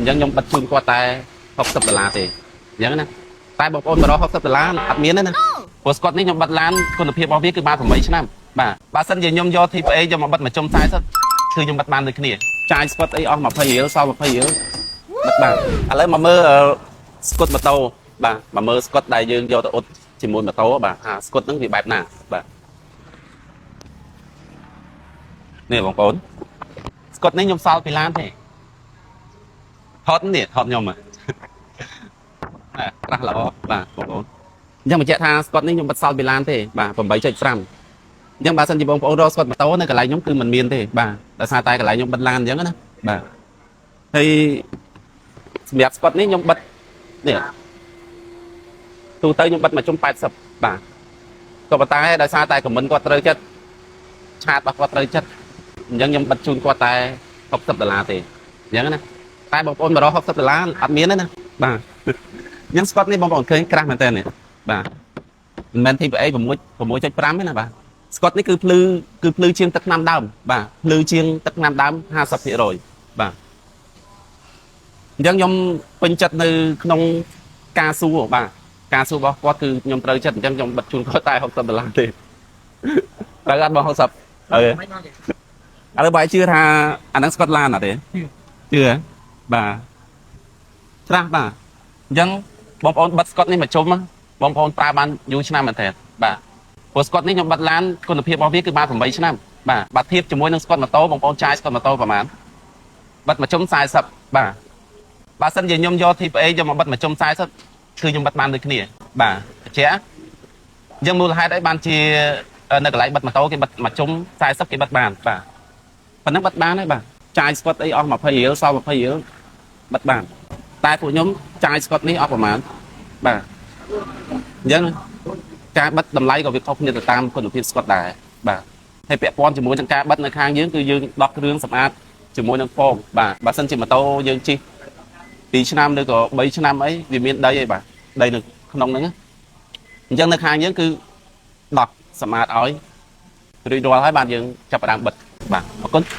អញ្ចឹងខ្ញុំបិទជូនគាត់តែ60ដុល្លារទេអញ្ចឹងណាតែបងប្អូន160ដុល្លារអត់មានទេណាព្រោះស្កុតនេះខ្ញុំបិទឡានគុណភាពរបស់វាគឺបាន8ឆ្នាំបាទបើសិនជាខ្ញុំយក TPA យកមកបិទមួយជុំ40គឺខ្ញុំបិទបានដូចគ្នាចាយស្កុតអីអស់20រៀលសល់20រៀលបិទបានឥឡូវមកមើលស្កុតម៉ូតូបាទមកមើលស្កុតដែលយើងយកទៅអ៊ុតជាមួយម៉ូតូបាទអាស្កុតហ្នឹងវាបែបណាបាទនេះបងប្អូនស្កុតនេះខ្ញុំសល់ពីឡានទេថតនេះថតខ្ញុំហ៎ បាទក្រាស់ល្អបាទបងប្អូនអញ្ចឹងបញ្ជាក់ថាស្កុតនេះខ្ញុំបិទសល់ពីឡានទេបាទ8.5អញ្ចឹងបើសិនជាបងប្អូនរកស្កុតម៉ូតូនៅកន្លែងខ្ញុំគឺមិនមានទេបាទដោយសារតែកន្លែងខ្ញុំបិទឡានអញ្ចឹងណាបាទហើយសម្រាប់ស្កុតនេះខ្ញុំបិទនេះទូទៅខ្ញុំបិទមួយជុំ80បាទក៏ប៉ុន្តែដោយសារតែ comment គាត់ត្រូវចិត្ត chat របស់គាត់ត្រូវចិត្តអញ្ចឹងខ្ញុំបិទជូនគាត់តែ60ដុល្លារទេអញ្ចឹងណាតែបងប្អូន160ដុល្លារអត់មានទេណាបាទ អញ្ចឹងស្កុតនេះបងប្អូនឃើញក្រាស់មែនតើនេះបាទមិនមែន TPA 6 6.5ទេណាបាទស្កុតនេះគឺភ្លឺគឺភ្លឺជាងទឹកថ្នាំដើមបាទភ្លឺជាងទឹកថ្នាំដើម50%បាទអញ្ចឹងខ្ញុំពេញចិត្តនៅក្នុងការសួរបាទការសួររបស់គាត់គឺខ្ញុំត្រូវចិត្តអញ្ចឹងខ្ញុំបិទជូនគាត់តែ60ដុល្លារទេត្រូវអត់បង60អឺ មិនមកទេ ឥឡូវបើឲ្យជឿថាអាហ្នឹងស្កុតឡានអត់ទេជឿហ៎បាទច្រាស់បាទអញ្ចឹងបងប្អូនបិទស្កុតនេះមកជុំណាបងប្អូនប្រើបានយូរឆ្នាំមែនតើបាទព្រោះស្កុតនេះខ្ញុំបិទឡានគុណភាពរបស់វាគឺបាន8ឆ្នាំបាទបើធៀបជាមួយនឹងស្កុតម៉ូតូបងប្អូនចាយស្កុតម៉ូតូប្រហែលបិទមកជុំ40បាទបើសិនជាខ្ញុំយក TPA យកមកបិទមកជុំ40គឺខ្ញុំបិទបានដូចគ្នាបាទបញ្ជាក់អញ្ចឹងមូលហេតុអីបានជានៅកន្លែងបិទម៉ូតូគេបិទមកជុំ40គេបិទបានបាទប៉ុណ្ណឹងបិទបានហើយបាទចាយស្កុតអីអស់20រៀលសល់20រៀលបិទបានតែពួកខ្ញុំចាយស្កុតនេះអស់ប្រហែលបាទអញ្ចឹងការបិទតម្លៃក៏វាខុសគ្នាទៅតាមគុណភាពស្កុតដែរបាទហើយពាក់ព័ន្ធជាមួយនឹងការបិទនៅខាងយើងគឺយើងដោះគ្រឿងសម្អាតជាមួយនឹងហ្វូមបាទបើសិនជាម៉ូតូយើងជិះ2ឆ្នាំឬក៏3ឆ្នាំអីវាមានដីអីបាទដីនៅក្នុងហ្នឹងណាអញ្ចឹងនៅខាងយើងគឺដោះសម្អាតឲ្យរួចរាល់ហើយបាទយើងចាប់ផ្ដើមបិទបាទអរគុណ។